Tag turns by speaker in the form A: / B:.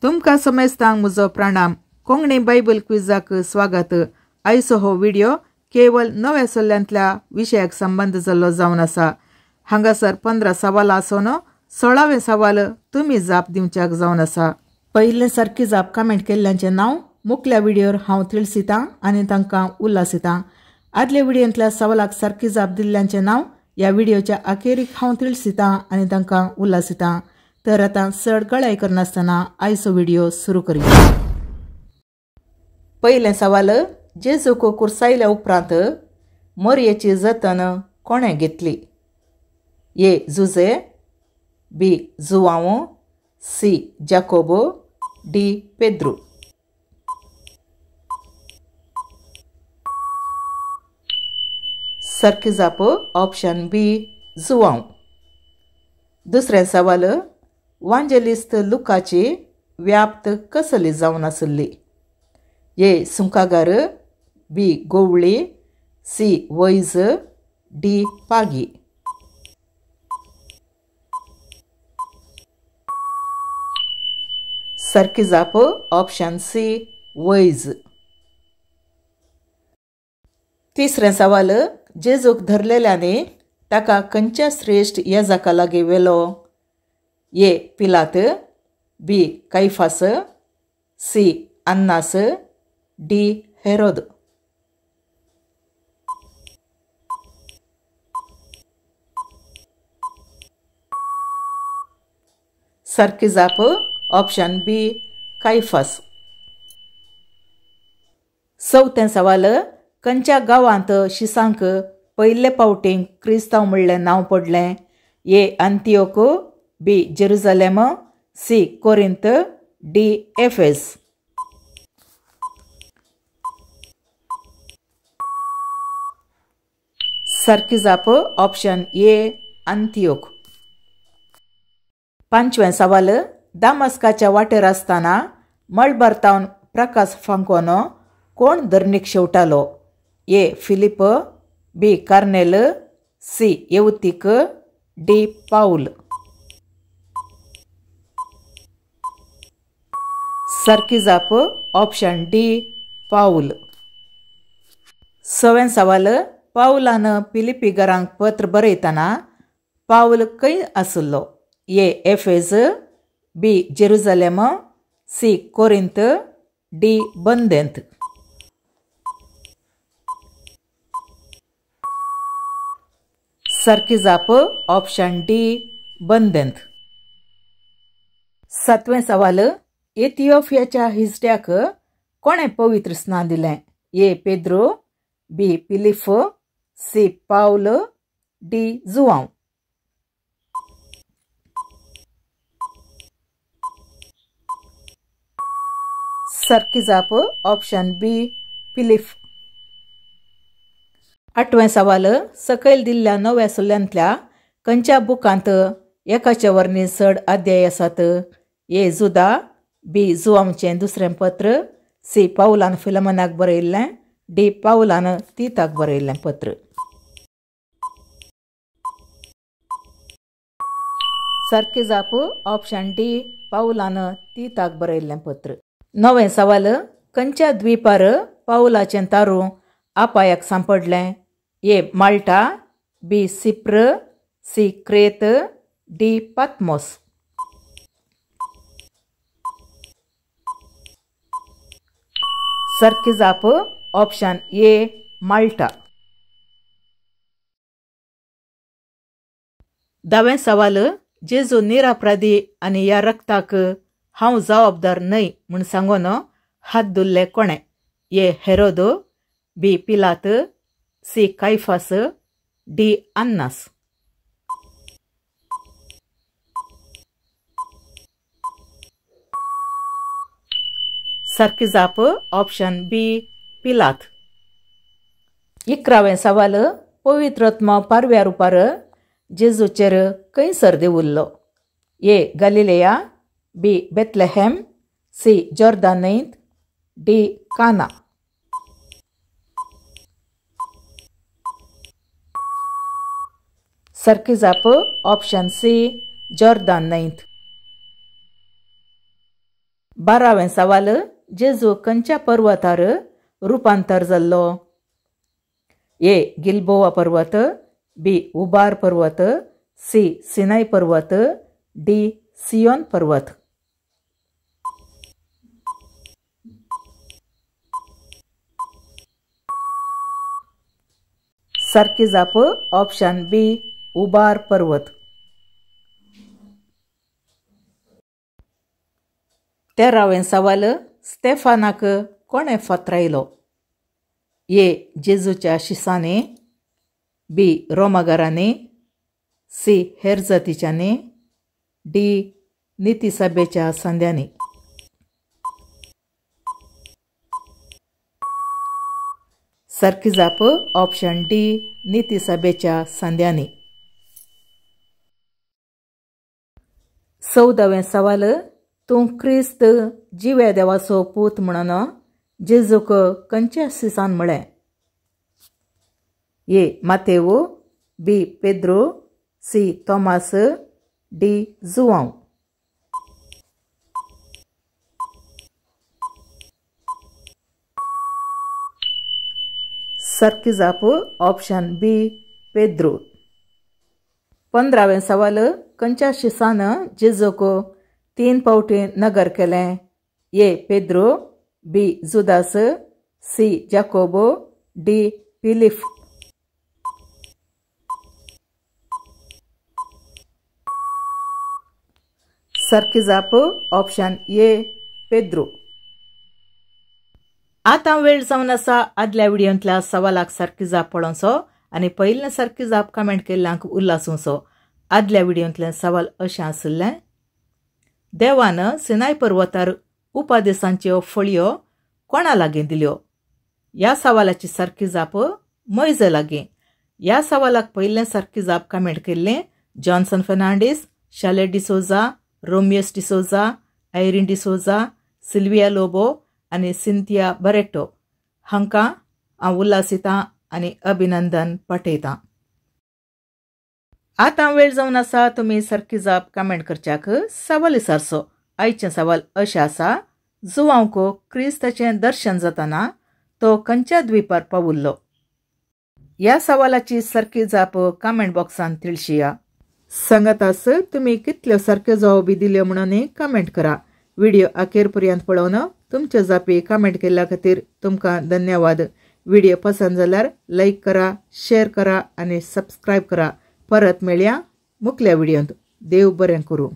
A: तुमकां समेस्तांक म्हजो प्रणाम। कोंकणी बायबल क्विजाक स्वागत। आयचो हो व्हिडिओ केवल नव्या सल्ल्यांतल्या विशयाक संबंद जाल्लो जावन आसा। हांगासर 15 सवाल आसून 16वें सवाल तुमी जाप दिवच्याक जावन आसा। पयले सारकी जाप कमेंट केल्ल्यांचें नांव मुखल्या व्हिडियोर हांव तिळसितां आनी तांकां उल्हासितां। आदल्या व्हिडियोंतल्या सवालाक सारकी जाप दिल्ल्यांचें नांव ह्या व्हिडियोच्या अखेरीक हांव तिळसितां आनी तांकां उल्हासितां। तर आतां चड गळाय करनासतना आयचो व्हिडियो सुरू करुया। पयलें सवाल, जेजूक कुर्सायल्या उपरांत मोरयेची जतन कोणें घेतली? ए जुजे, बी जुआंव, सी जाकोबो, डी पेद्रू। सारकी जाप ऑप्शन बी जुआंव। दुसरें सवाल, वांजेलिस्त लुकाची व्याप्त कसली जावन आसली? ए सुंकागार, बी गोवळी, सी वैज, डी पागी। सारकी जाप ऑप्शन सी वैज। तिसरें सवाल, जेजूक धरलेल्यांनी ताका खंयच्या श्रेश्ठ येजाका लागीं व्हेलो? ए पिलात, बी कैफास, सी अन्नास, डी हेरोद। सारकी जाप ऑप्शन बी कैफास। चवथें सवाल, खंयच्या गांवांत शिसांक पयले फावटीं क्रिस्तांव म्हणलें नांव पडलें? ए अंतियोक, बी जेरुजलेम, सी कोरिंत, डी एफेस। सारकी जाप ऑप्शन ए अंतियोक। पांचवें सवाल, दामस्काच्या वाटेर आसतना मळबारतावन प्रकाश फांकोन कोण धरणीक शेवटालो? ए फिलिप, बी कार्नेल, सी येवतीक, डी पाऊल। सारकी जाप ऑप्शन डी पाऊल। सवें सवाल, पावलान फिलिपीगरांक पत्र बरयतना पावल खंय आसलो? ए एफेज, बी जेरुजलेम, सी कोरिंत, डी बंदेंत। सारकी जाप ऑप्शन डी बंदेंत। सातवें सवाल, एथियोपियाच्या हिजड्याक कोणें पवित्र स्नान दिलें? ए पेद्रो, बी फिलिप, सी पावल, डी जुआंव। सारकी जाप ऑप्शन बी फिलिप। आठवें सवाल, सकयल दिल्ल्या नव्या सल्ल्यांतल्या खंयच्या बुकांत एकाच्या वरनी चड अध्याय आसात? ए जुदा, बी जुआंवचें दुसरें पत्र, सी पावलान फिलमनाक बरयल्लें, डी पावलान तिताक बरयल्लें पत्र। सारकी जाप ऑप्शन डी पावलान तिताक बरयल्लें पत्र। नवें सवाल, खंयच्या द्वीपार पावलाचें तारूं आपायाक सांपडलें? ए माल्टा, बी सिप्र, सी क्रेत, डी पातमोस। सारकी जाप ऑप्शन ए माल्टा। धावें सवाल, जेजू निरापराधी आनी ह्या रक्ताक हांव जबाबदार न्हय म्हूण सांगून हात धुल्ले कोणें? ए हेरोद, बी पिलात, सी कैफास, डी अन्नास। सारकी जाप ऑप्शन बी पिलात। 11वें सवाल, पवित्र आत्मा पारव्या रुपार जेजूचेर खंयसर देंवल्लो? ए गालिलेया, बी बेथलेहेम, सी जॉर्दान न्हंयत, डी काना। सारकी जाप ऑप्शन सी जॉर्दान न्हंयत। 12वें सवाल, जेजू खंयच्या पर्वतार रुपांतर जाल्लो? ए गिलबोवा पर्वत, बी उबार पर्वत, सी सिनाय पर्वत, डी सियोन पर्वत। सारकी जाप ऑप्शन बी उबार पर्वत। 13वें सवाल, स्टेफानाक कोणें फातरायलो? ए जेजूच्या शिसांनी, बी रोमागारांनी, सी हेर जातीच्यांनी, डी नितीसभेच्या संद्यांनी। सारकी जाप ऑप्शन डी नितीसभेच्या संद्यांनी। 14वें सवाल, तूं क्रिस्त जिव्या देवाचो पूत म्हणून जेजूक खंयच्या सिसान म्हळें? A Mateus, B Pedro, C Tomas, D Joao. सारकी जाप ऑप्शन बी पेद्रो। 15वें सवाल, खंयच्या शिसान जेजूक 3 फावटी नगर केलें? ए पेद्रो, बी जुदास, सी जाकोबो, डी फिलिप। सारकी जाप ऑप्शन ए पेद्रो। आतां वेळ जावन आसा आदल्या व्हिडियोंतल्या सवालाक सारकी जाप पळोवचो आनी पयल्या सारकी जाप कमेंट केल्ल्यांक उल्लासूचो। आदल्या व्हिडियोंतलें सवाल अशें आशिल्लें, देवान सिनाय पर्वतार उपादेशांच्यो फळयो कोणा लागीं दिल्यो? ह्या सवालाची सारकी जाप मोयजे लागीं। ह्या सवालाक पयलें सारकी जाप कमेंट केल्लें जॉन्सन फर्नांडीस, शाले डिसोजा, रोमियस डिसोजा, आयरीन डिसोजा, सिल्विया लोबो आनी सिंथिया बरेटो हांकां हांव उल्हासितां आनी अभिनंदन पाठयतां। आतां वेळ जावन आसा तुमी सारकी जाप कमेंट करच्याक सवाल विचारचो। आयचें सवाल अशें आसा, जुआंवक क्रिस्ताचें दर्शन जातना तो खंयच्या द्वीपार पावुल्लो? ह्या सवालाची सारकी जाप कमेंट बॉक्सान तिळशिया। सांगात आस तुमी कितल्यो सारक्यो जवाबी दिल्यो म्हणून कमेंट करा। व्हिडिओ अखेर पर्यंत पळोवन तुमच्यो जापी कमेंट केल्ल्या खातीर तुमकां धन्यवाद। व्हिडिओ पसंत जाल्यार लायक करा, शेअर करा आनी सबस्क्रायब करा। परत मेळया मुखल्या व्हिडियोंत। देव बरें करूं।